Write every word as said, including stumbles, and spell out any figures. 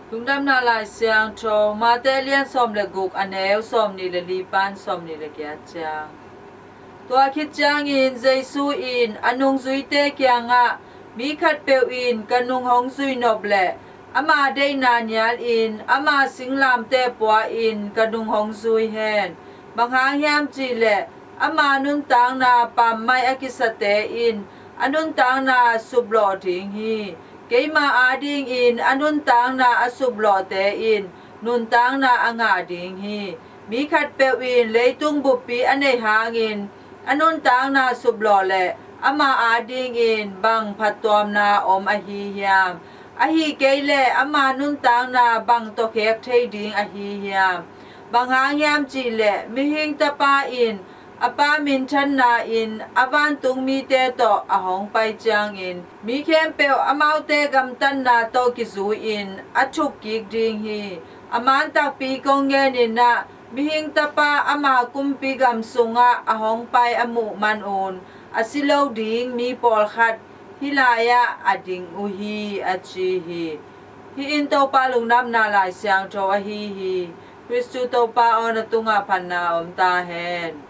Lungdamna Lai Siangtho, Mate lian sawm le guk, a neu sawmnih le li pan sawmnih le giat ciang. Tua khit ciangin Jesu in a nungzuite kiangah, mi khatpeuh in ka nung hong zui nop leh ama deihna nialin ama singlamteh pua-in ka nung hong zui hen. Bang hang hiam cih leh ama nuntakna pammaih a kisate in a nuntakna suplawh ding hi. Keima adingin a nuntakna a suplawhte in nuntakna a ngah ding hi. Mi khatpeuh in leitung buppi a neih hangin a nuntakna suplawh leh ama adingin bang phattuamna om ahi hiam? Ahih kei leh ama nuntakna bang tawkhek thei ding ahi hiam? Bang hang hiam cih leh Mihing Tapa in a Pa minthanna-in a vantung mite tawh a hong pai ciangin mi khempeuh amaute gamtatna tawh kizui-in a thukkik ding hi. A man takpi kong genin ah, Mihing Tapa ama kumpi gam sungah a hong pai a muh manun a si lo ding mi pawlkhat hih lai-ah a ding uh hi, a ci hi. Hih in Topa Lungdamna Lai Siangtho ahi hi. Khristu Topa aw, na tungah phatna om ta hen.